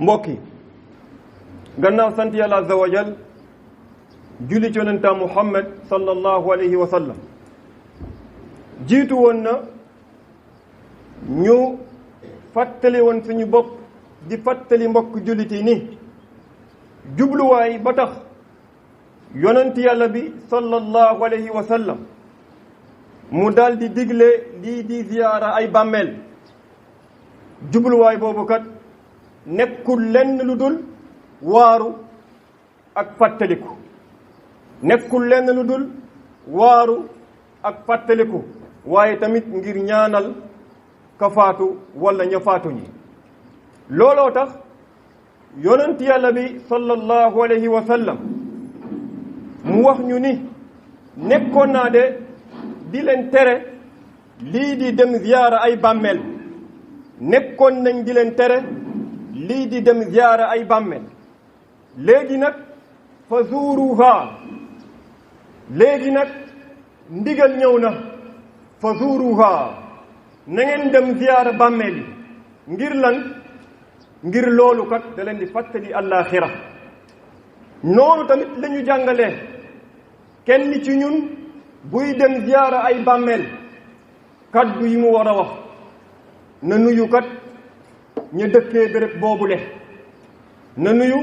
mbokk yi gannaaw sant yàlla azza wa jal julli ci yonenta Muhammad sallallahu alayhi wa sallam jiitu woon na ñu fàttali woon suñu bopp di fàttali mbokk jullit yi ni jubluwaay ba tax yonent yàlla bi sallallahu alayhi wa sallam mu daal di digle lii di ziyaara ay bàmmeel jubluwaay boobu kat nekkul lenn lu dul waaru ak fàttaliku nekkul lenn lu dul waaru ak fàttaliku waaye tamit ngir ñaanal ka faatu wala ña faatu ñi looloo tax yonent yàlla bi sallallahu alayhi wa sallam mu wax ñu ni nekkoon naa de di leen tere lii di dem ziyaara ay bàmmeel nekkoon nañ di leen tere lii di dem ziyaara ay bàmmeel léegi nag fa zuuruha léegi nag ndigal ñëw na fa zuuruha na ngeen dem ziyaara bàmmeel yi ngir lan ngir loolu kat da leen di fàttali àllaaxira noonu tamit la ñu jàngalee kenn ci ñun buy dem ziyaara ay bàmmeel kaddu yi mu war a wax na nuyu kat ña dëkkee béréb boobule na nuyu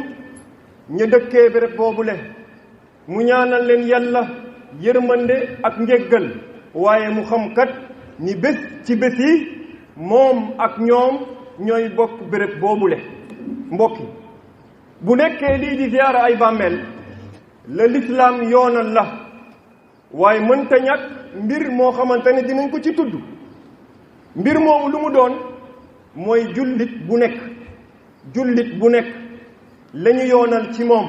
ña dëkkee béréb boobule mu ñaanal leen yàlla yërmande ak njéggal waaye mu xam kat ni bés ci bés yi moom ak ñoom ñooy bokk béréb boobule mbokki bu nekkee lii di ziyaara ay bàmmeel la lislaam yoonal la waaye mënta ñàkk mbir moo xamante ne dinañ ko ci tudd mbir moomu lu mu doon mooy jullit bu nekk la ñu yoonal ci moom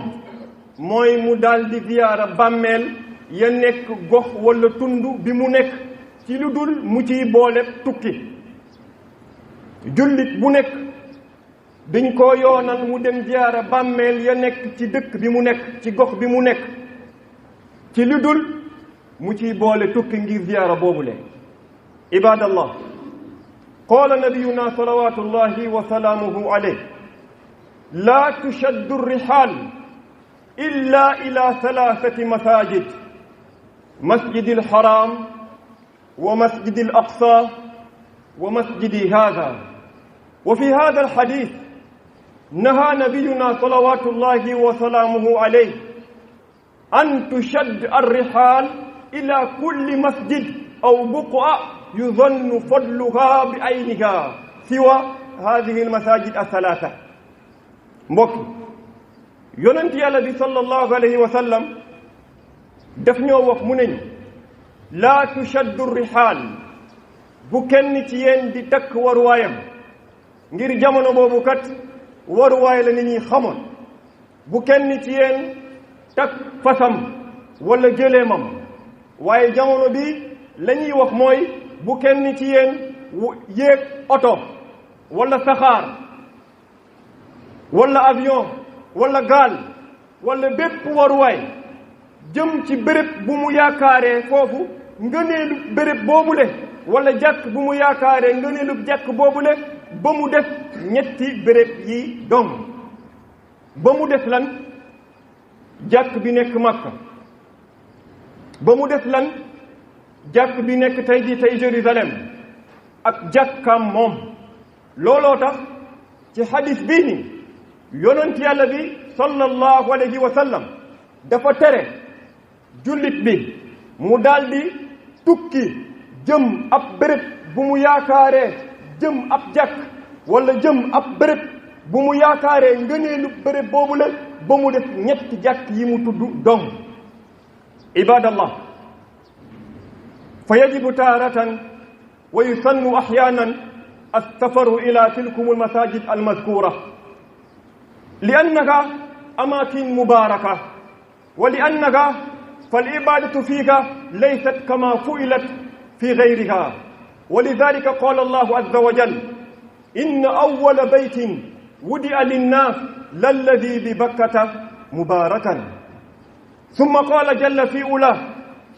mooy mu daal di ziyaara bàmmeel ya nekk gox wala tund bi mu nekk ci lu dul mu ciy boole tukki jullit bu nekk dañ ko yoonal mu dem ziyaara bàmmeel ya nekk ci dëkk bi mu nekk ci gox bi mu nekk ci lu dul mu ciy boole tukki ngir ziyaara boobule ibadallah qaala nabiyuna salawatullahi wa salaamuhu alayh laa tushaddu rihal illa ila thalathati masajid masjidi alharam wa masjidi alaqsa wa masjidi hadha wa fi hadha alhadith naha nabiyuna salawatullahi wa salaamuhu alayh an tushad arrihal ila kulli masjid aw buqa yuzannu fadluha bi ayniha siwa hadihi almasajid althalatha mbokk yonent yàlla bi sallallahu alayhi wa sallam daf ñoo wax mu neñu laa tushaddu rihaal bu kenn ci yéen di takk waruwaayam ngir jamono boobu kat waruwaay la nit ñi xamoon bu kenn ci yéen takk fasam wala gëléemam waaye jamono bi la ñuy wax mooy bu kenn ci yéen yéeg oto wala saxaar wala avion wala gaal wala bépp waruwaay jëm ci béréb bu mu yaakaaree foofu ngëneelu béréb boobule wala jàkk bu mu yaakaaree ngëneelu jàkk boobule ba mu def ñetti béréb yi dong ba mu def lan jàkk bi nekk Makka ba mu def lan jàkk bi nekk tey ji tey Jérusalem ak jàkkaam moom looloo tax ci hadis bii ni yonent yàlla bi sallallahu alayhi wa sallam dafa tere jullit bi mu daldi tukki jëm ab béréb bu mu yaakaaree jëm ab jàkk wala jëm ab béréb bu mu yaakaaree ngëneelu béréb boobu la ba mu def ñetti jàkk yi mu tudd dong ibadallah fa yajibu taaratan wa yusannu ahyaanan alsafaru ila tilkum almasajid almadkura li annaka amakin mubaraka wa li annaka فالعبادة فيك ليست كما فعلت في غيرها ولذلك قال الله عز وجل إن أول بيت وضع للناس للذي ببكة مباركا ثم قال جل في علاه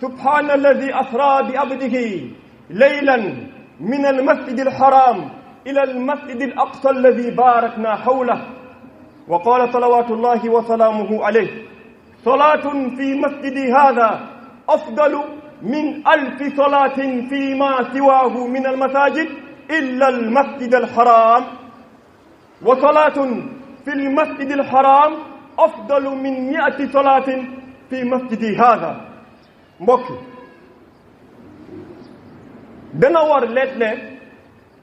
سبحان الذي أسرى بعبده ليلا من المسجد الحرام إلى المسجد الأقصى الذي باركنا حوله wa qala salawatullahi wa salaamuhu alayhi salatun fi masjidi hadha afdalu min alfi salatin fi ma siwahu min almasajid illa almasjid alharam wa salatun fi almasjid alharam afdalu min 100 salatin fi masjidi hadha. mbokk dana war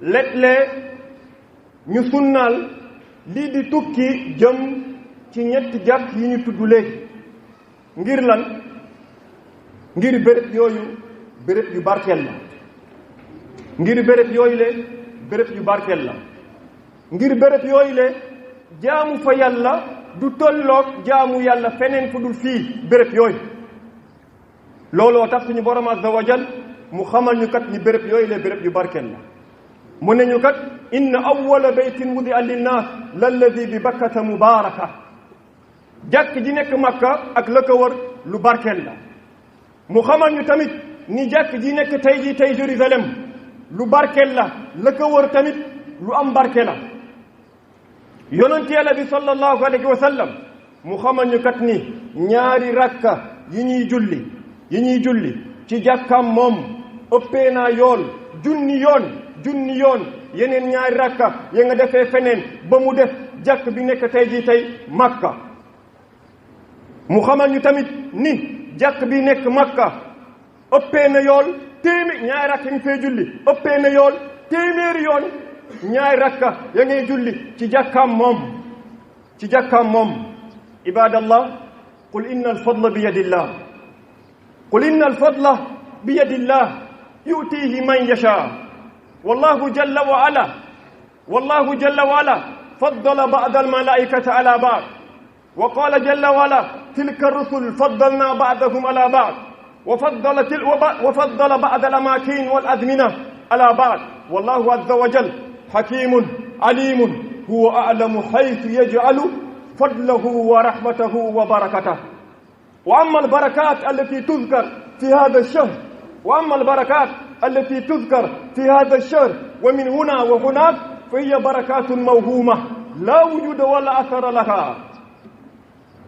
léeg-léeg ñu sunnaal lii di tukki jëm ci ñetti jàkk yi ñu tudd léegi ngir lan ngir béréb yooyu béréb yu barkeel la ngir béréb yooyu le béréb yu barkeel la ngir béréb yooyu le jaamu fa yàlla du tolloog jaamu yàlla feneen fu dul fii béréb yooyu looloo tax suñu borom azza wa jal mu xamal ñu kat ni béréb yooyu le béréb yu barkeel la mu ne ñu kat inna awwala baytin wudi'a linnaas lalladi bi bakkata mubaaraka jàkk ji nekk makka ak la ko wër lu barkeel la mu xamal ñu tamit ni jàkk ji nekk tey Jérusalem lu barkeel la ko wër tamit lu am barke la yonent Yàlla bi sallallahu alayhi wa sallam mu xamal ñu kat ni ñaari rakka yi ñuy julli ci jàkkaam moom ëppee naa yool junni yoon yeneen ñaari rakka ya nga defee feneen ba mu def jàkk bi nekk tey makka mu xamal ñu tamit ni jàkk bi nekk makka ëppee na yool ñaari rakka ya nga fee julli ëppee na yool téeméeri yoon ñaari rakka ya ngay julli ci jàkkaam moom ibadallah qul inna alfadla bi yadillah yu'tihi man yasha wallahu jalla wa ala faddala ba'da almalaikati ala ba'd wa qala jalla wa ala tilka ar-rusul faddalna ba'dahum ala ba'd wa faddala ba'da al-amakin wal azmina ala ba'd wallahu azza wa jalla hakimun alimun huwa a'lamu haythu yaj'alu fadlahu wa rahmatahu wa barakatahu wa amma al-barakat allati tuzkar fi hadha ash-shahr التي تذكر في هذا الشهر ومن هنا وهناك فهي بركات موهومة لا وجود ولا أثر لها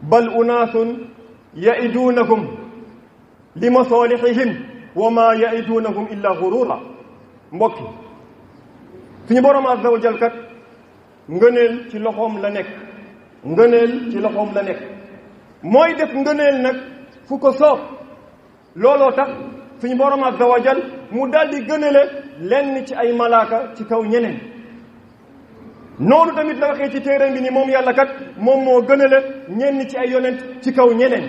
بل أناس يئدونهم لمصالحهم وما يئدونهم إلا غرورا mbokk suñu borom azza wa jal kat ngëneel ci loxoom la nekk mooy def ngëneel nag fu ko soob looloo tax suñu borom azza wa jal mu daldi gënale lenn ci ay malaaka ci kaw ñeneen noonu tamit la waxee ci téere bi ni moom yàlla kat moom moo gënale ñenn ci ay yonent ci kaw ñeneen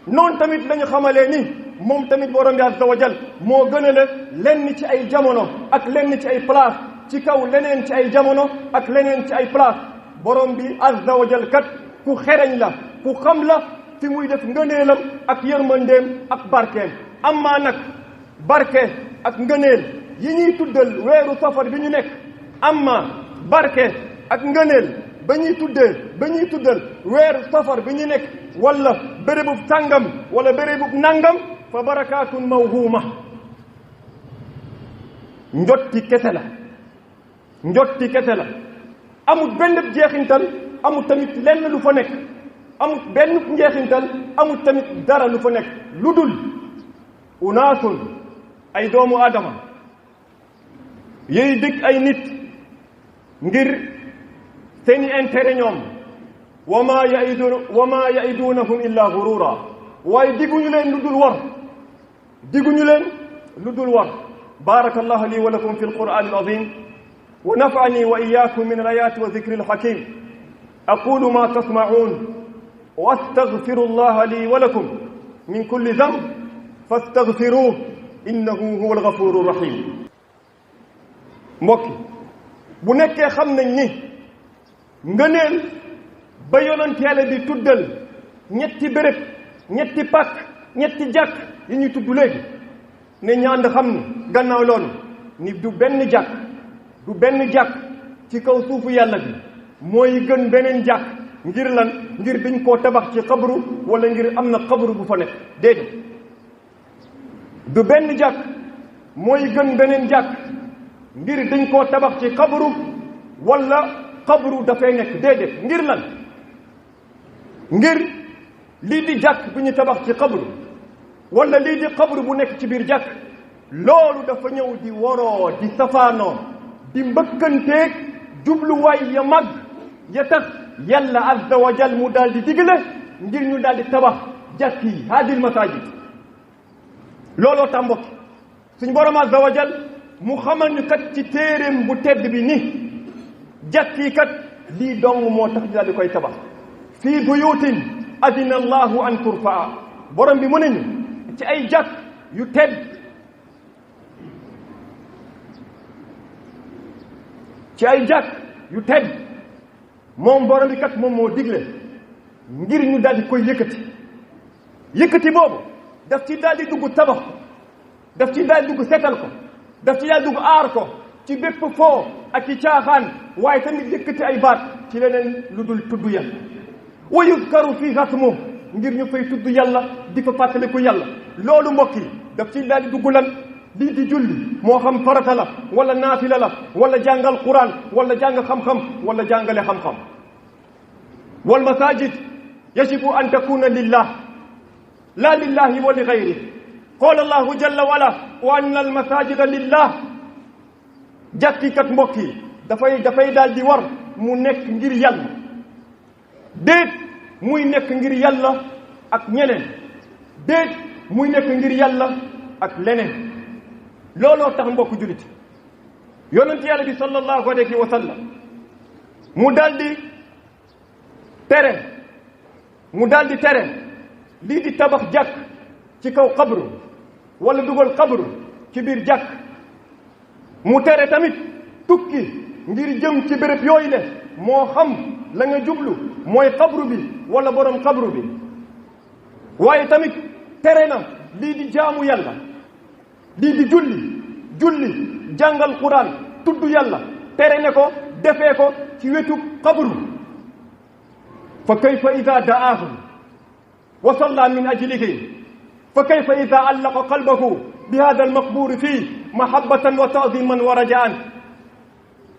noonu tamit lañu xamalee ni moom tamit borom bi azza wa jal moo gënale lenn ci ay jamono ak lenn ci ay place ci kaw leneen ci ay jamono ak leneen ci ay place borom bi azza wa jal kat ku xereñ la ku xam la fi muy def ngëneelam ak yërmandeem ak barkeem amma nag barke ak ngëneel yi ñuy tuddal weeru safar bi ñu nekk amma barke ak ngëneel ba ñuy tuddal weeru safar bi ñu nekk wala bérébub sàngam wala bérébub nangam fa barakaatun mawhuuma njotti kese la amul benn jeexintal amul tamit lenn lu fa nekk amul benn njeexintal amul tamit dara lu fa nekk lu dul unaasun ay doomu aadama yooyu dëkk ay nit ngir seeni intérêt ñoom wa ma ya'iduunahum illa gurura waaye digguñu leen lu dul war barakallahu li wa lakum fi alqur'an alazim wa nafa'ani wa iyyakum min alayati wa dhikri alhakim aqulu ma tasma'un wa astaghfirullaha li wa lakum min kulli dhanb fastaghfiruhu innahu huwal ghafurur rahim mbokki bu nekkee xam nañ ni ngëneel ba yonent Yàlla di tuddal ñetti béréb ñetti pàkk ñetti jàkk yi ñuy tudd léegi ne ñaand xam ni gannaaw loolu ni du benn jàkk ci kaw suufu yàlla bi mooy gën beneen jàkk ngir lan ngir dañ koo tabax ci xabru wala ngir am na xabru bu fa nekk déedéet du benn jàkk mooy gën beneen jàkk ngir dañ koo tabax ci xabru wala xabru dafay nekk déedéet ngir lan ngir lii di jàkk bu ñu tabax ci xabru wala lii di xabru bu nekk ci biir jàkk loolu dafa ñëw di waroo di safaanoo di mbëkkanteeg jubluwaay ya mag ya tax yàlla azza wa jal mu daal di digle ngir ñu daal di tabax jàkk yi haadil masajid looloo tax mbokk suñ borom azza wa jal mu xamal ñu kat ci téeréem bu tedd bi ni jàkk yi kat lii dong moo tax ñu daal di koy tabax fii buyutin adina allahu an turfaa borom bi mu ne ñu ci ay jàkk yu tedd ci ay jàkk yu tedd moom borom bi kat moom moo digle ngir ñu daal di koy yëkkati boobu daf ci daal di dugg tabax ko daf ci daal di dugg setal ko daf ci daal di dugg aar ko ci bépp foo ak ci caaxaan waaye tamit yëkkati ay baat ci leneen lu dul tudd yàlla wa yuzkaru fii hasmu ngir ñu fay tudd yàlla di fa fàttaliku yàlla loolu mbokk yi daf ci daal di dugg lan lii di julli moo xam farata la wala naafila la wala jàngal quran wala jàng xam-xam wala jàngale xam-xam wal masajid yajibu an takuna lillah la lillahi wa li gayri qala allahu jalla wala wa anna al masajida lillah jàkkikat mbokk yi dafay daal di war mu nekk ngir yàlla déet muy nekk ngir yàlla ak ñeneen déet muy nekk ngir yàlla ak leneen looloo tax mbokk julit yonent yàlla bi sallallahu alayhi wa sallam mu daldi tere lii di tabax jàkk ci kaw xabru wala dugal xabru ci biir jàkk mu tere tamit tukki ngir jëm ci béréb yooyu le moo xam la nga jublu mooy xabru bi wala borom xabru bi waaye tamit tere na lii di jaamu yàlla lii di julli jàngal quran tudd yàlla tere ne ko defee ko ci wetu xabru fa kayfa ida da'aahu wa salla min ajlihi fa kayfa ida allaqa qalbahu bi hada almaqbur fii mahabbatan wa ta'ziman wa rajaan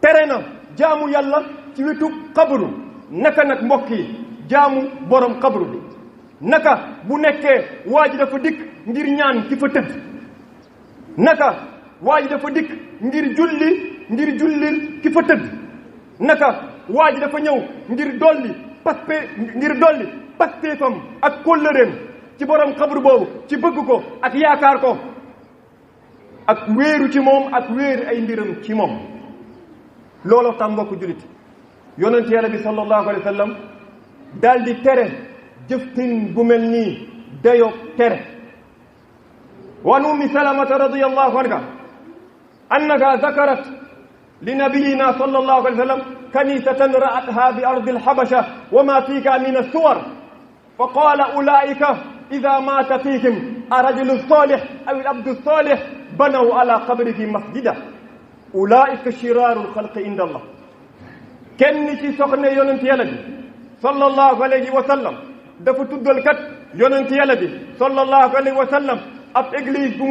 tere na jaamu yàlla ci wetu xabru naka nag mbokk yi jaamu borom xabru bi naka bu nekkee waa ji dafa dikk ngir ñaan ki fa tëdd naka waa ji dafa dikk ngir jullil ki fa tëdd naka waa ji dafa ñëw ngir dolli pastéefam ak kóllëreem ci borom xabru boobu ci bëgg ko ak yaakaar ko ak wéeru ci moom ak wéeru ay mbiram ci moom looloo tax mbokk julit yonent yàlla bi sallallahu alayhi wa sallam daal di tere jëftin bu mel nii dayoo tere wa an ummi salamata radiyallahu anha annaha zakarat li nabiyina sallallahu alayhi wa sallam kanisatan ra'atha bi ardi alhabasha wa ma fiha min as-suwar fa qala ulaika idha mata fihim arrajulu salih aw al-abdu salih banaw ala qabrihi masjida ulaika shiraru al-khalqi inda allah kenn ci soxna yonent yàlla bi sallallahu alayhi wa sallam dafa tuddal kat yonent yàlla bi sallallahu alayhi wa sallam ab église bu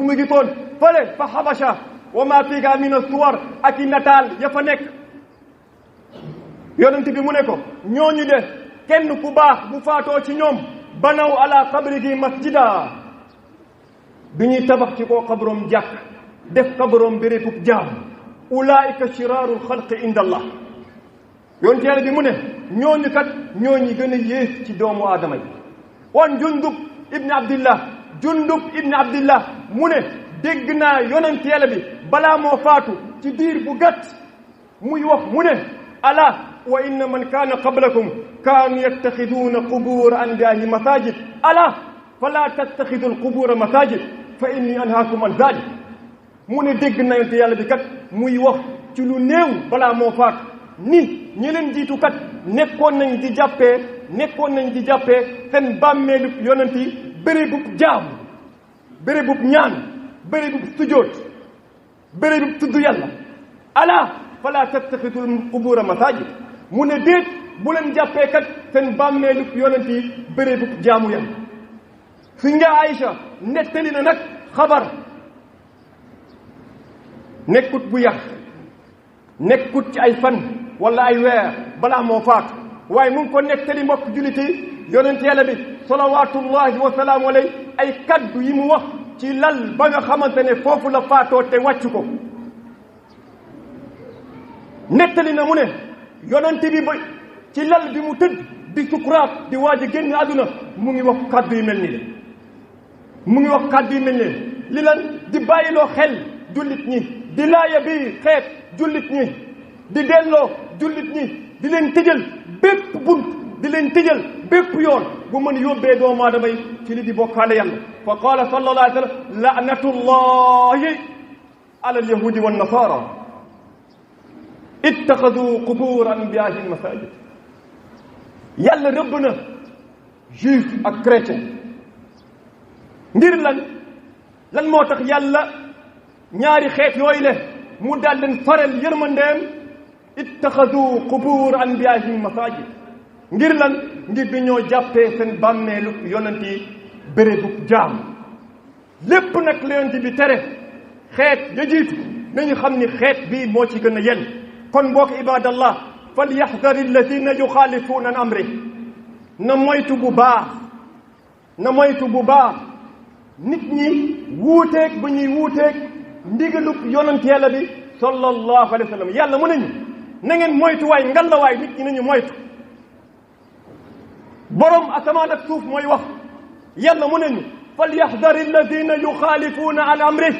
mu gisoon fële fa Habasha wa ma fiha min as-suwar ak i nataal ya fa nekk yonent bi mu ne ko ñooñu de kenn ku baax bu faatoo ci ñoom banaw ala qabrihi masjida du ñuy tabax ci koo xabroom jàkk def xabroom bérétub jaam ulaika shirarul xalqi inda allah yonent yàlla bi mu ne ñooñu kat ñooñu gën a yées ci doomu aadama yi wan jundub ibni abdillah mu ne dégg naa yonent yàlla bi balaa moo faatu ci diir bu gàtt muy wax mu ne ala wa inna man kaana qablakum kaanu yattaxiduuna qubura anbiyahi masajid ala fala tattaxidu alqubura masajid fa inni anhaakum an zalik mu ne dégg naa yonent yàlla bi kat muy wax ci lu néew balaa moo faatu ni ñi leen jiitu kat nekkoon nañ di jàppee seen bàmmeelu yonent yi bérébub jaamu bérébub ñaan bérébub sujjóot bérébub tudd yàlla ala fala tattaxidu qubura masajid mu ne déet bu leen jàppee kat seen bàmmeelu yonent yi bérébub jaamu yàlla fi nga Aïcha nettali na nag xabar nekkut bu yàq nekkut ci ay fan wala ay weer balaa moo faatu waaye mu ngi ko nettali mbokk jullit yi yonent yàlla bi salawaatullahi wa salaamu alayhi ay kaddu yi mu wax ci lal ba nga xamante ne foofu la faatoo te wàccu ko nettali na mu ne yonent bi ba ci lal bi mu tëdd di sukuraat di waaj a génn àdduna mu ngi wax kaddu yi mel nii mu ngi wax kaddu yi mel nii li lan di bàyyiloo xel jullit ñi di laaya bi xeet jullit ñi di delloo jullit ñi di leen tëjal bépp bunt di leen tëjal bépp yoon bu mën yóbbee doomu aadama yi ci li di bokkaale yàlla fa qaala sallallahu alayhi wa sallam la'natullahi ala alyahudi wan nasara ittaxadu qubur anbiyaa'ihim masajid yàlla rëbb na juif ak chrétien ngir lan moo tax yàlla ñaari xeet yooyu le mu daal leen faral yërmandeem ittaxadu qubur anbiyaa'ihim masajid ngir ngir dañoo jàppee seen bàmmeelu yonent yi bérébu jaam lépp nag la yonent bi tere xeet ya jiitu nañu xam ni xeet bii moo ci gën a yell kon mbokk ibadallah falyahdari alladina yuxaalifuuna an amri na moytu bu baax nit ñi wuuteeg bu ñuy wuuteeg ndigalub yonent yàlla bi sallallahu alayhi wa sallam yàlla mu nañu na ngeen moytu waay ngal la waay nit ñi nañu moytu borom asamaan ak suuf mooy wax yàlla mu nañu falyahdari alladina yuxaalifuuna an amri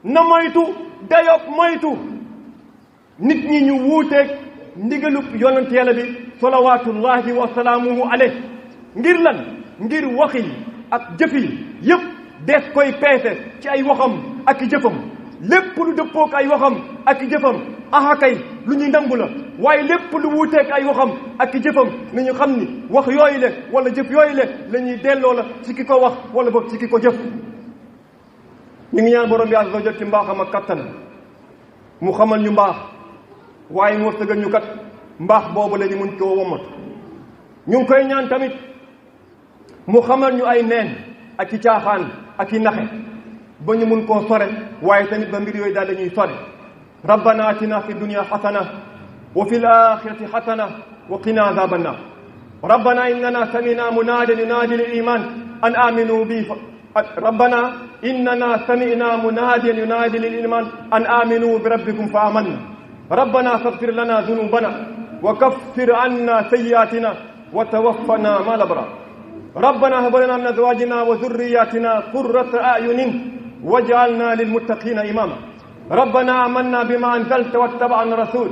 na moytu dayob moytu nit ñi ñu wuuteeg ndigalub yonent yàlla bi salawaatullahi wa salaamuhu alayh ngir wax yi ak jëf yi yëpp des koy peese ci ay waxam ak i jëfam lépp lu dëppook ay waxam ak i jëfam kay lu ñuy nangu la waaye lépp lu wuuteek ay waxam ak i jëfam ni ñu xam ni wax yooyu le wala jëf yooyu le la ñuy delloo la ci ki ko wax wala boog ci ki ko jëf ñu ngi ñaan borom bi azza wa jalla ci mbaaxam ak kattan mu xamal ñu mbaax waaye mu wërsëgal ñu kat mbaax boobu la ñu mun koo womat ñu ngi koy ñaan tamit mu xamal ñu ay neen ak i caaxaan ak i naxe ba ñu mun koo sore waaye tamit ba mbir yooyu daal dañuy sore rabbana atina fi dunya xasana wa fi alaxirati xasana wa qina azaba annar rabbana innana samina munadiyan yunadi lil iman an aminu bi rabbana innana samina munadiyan yunadi lil iman an aminu bi rabbikum fa amanna rabbana faghfir lana dhunubana wa kaffir anna sayyiatina wa tawaffana ma labrar ربنا هب لنا من ازواجنا وذرياتنا قرة اعين واجعلنا للمتقين اماما ربنا آمنا بما انزلت واتبعنا الرسول